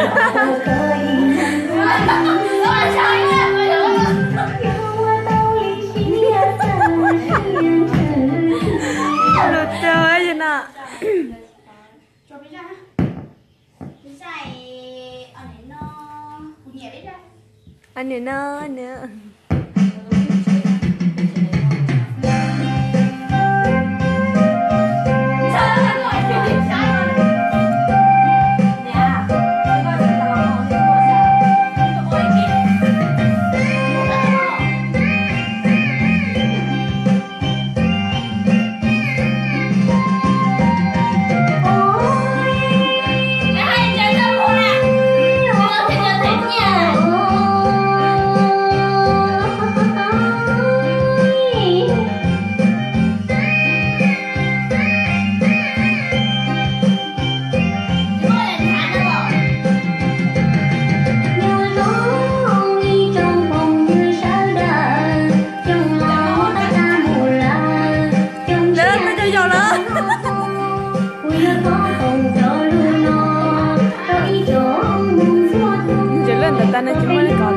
Lus tau no. Aniam no, aniam. Lawv twb cov yaus lawm. Ces lawv ntawd tas no ces muaj li ko.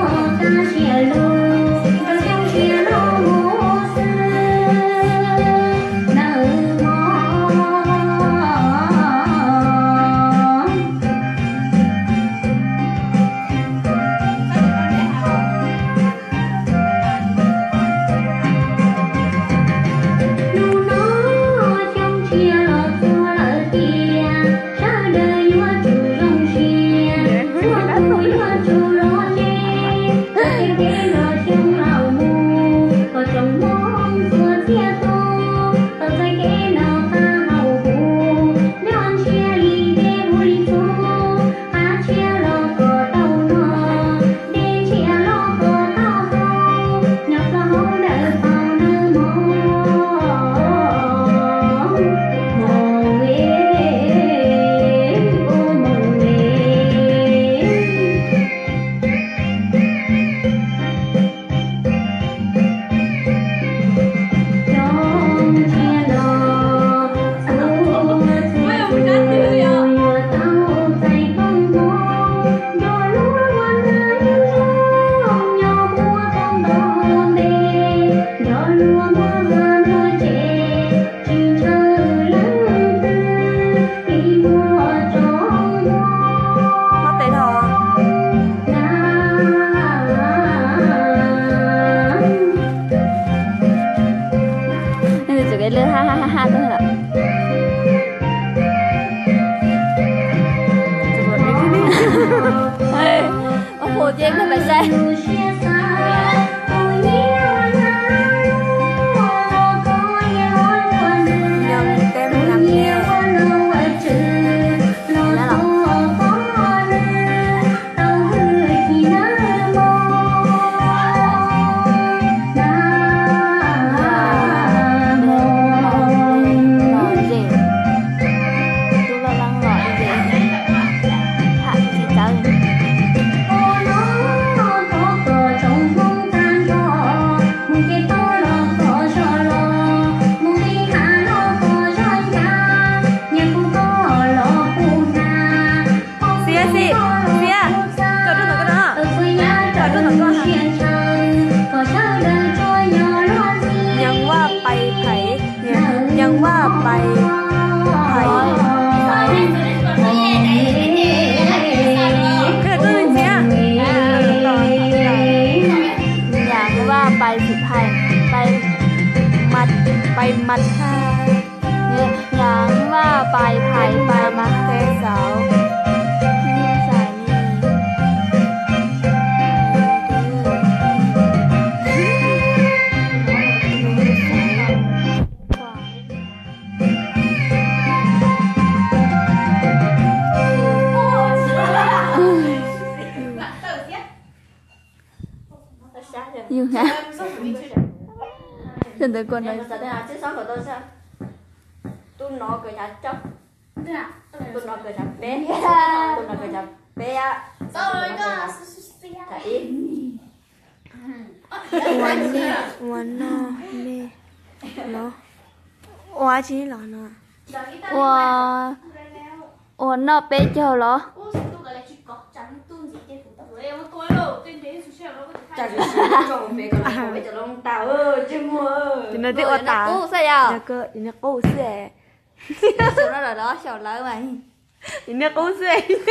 Hnub no xyoo tshiab los txog lawm tiag, sawv daws yuav tsum zoo siab, txhua tus yuav tsum los ze, txoj kev los xyoo los mus, kom tsoom Hmoob txhua txhia tus tau txoj kev noj qab haus huv, nyob ntsiag li dej huv li txhuv, qab tshiab los kom tau noj, dej ntsiag los kom tau haus, nyob txoj hauv dawm paus nawb mog, mog e, o mog e. Txawm kev lwj ha ha ha ha tuaj lawm. Ua pum ces koj pais saib. Xiab, Xiab, Xiab, kom rau ntawm koj na. Kom rau ntawm koj. Nyeem Vaj Pais Phais, Nyeem Vaj Pais Phais. Nyeem Vaj Pais Phais, Pais Maj, Pais Maj. Nyeem Vaj Pais Phais, Pais Maj. Yus ha. Tus ntawd kua no. Tus no kawg nyav coj. Tus no kawg nyav peb. Tus no kawg nyav peb. Ua noj me los. Ua tsis los no. Ua, ua noj peb caug los. Tus no twb ua tas. Qub xwb yog. Tus no qub xwb. Xyaum no lawm los xyaum lawv mas. Tus no qub xwb.